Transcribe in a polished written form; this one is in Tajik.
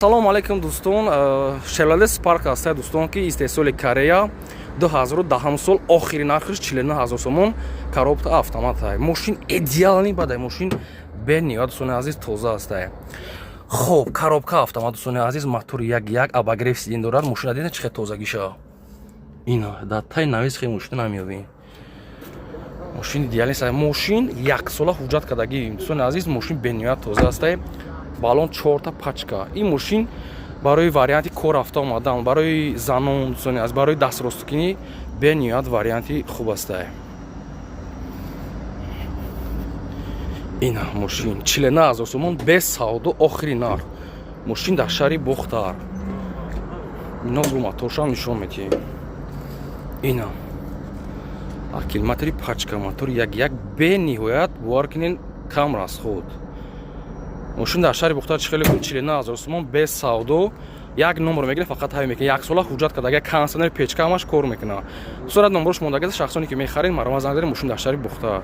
Салому алайкум, дӯстон. Шевроле Спарк ҳастае, дӯстон, ки истеҳсоли Корея, 2010 сол, охири нархиш 49 ҳазор сомон, коробка автомата. Мошин идеальный бадай, мошин бениҳоят, дӯстони азиз, тоза ҳастае. Хоб, коробка автомат, дӯстони азиз, мотори 1.1, обогрев сидень дорад. Мошина дида, чӣ хел тозагиша. Ина дар таи навис хел мошина намеёбӣ. Мошин идеальный, мошин яксола ҳуҷҷат кардагӣ, дӯстони азиз, мошин бениҳоят тоза ҳастае. Баллон чорта пачка. Ин мошин барои варианти кор рафта омадан, барои занон, дӯстони азиз, барои дастросткунӣ бениҳоят варианти хуб астае. Ина мошин 49 000 сомон, без савдо, охири нарх. Мошин дар шаҳри Бохтар. Ино бо моторшам нишон медиҳем. Ина аккумулятори пачка, мотори 1.1, бениҳоят, бовар кунед, кам расход. Мошин дар шаҳри Бохтар чӣ хеле, 49 000 сомон, без савдо. Як номер мегирад, фақат ҳай мекунад, яксола ҳуҷҷат карда, агар кондиционер, печка, ҳамаш кор мекунад. Сурат номерош мондагӣ. Шахсоне ки мехаред, марҳамат, занг занед. Мошин дар шаҳри Бохтар.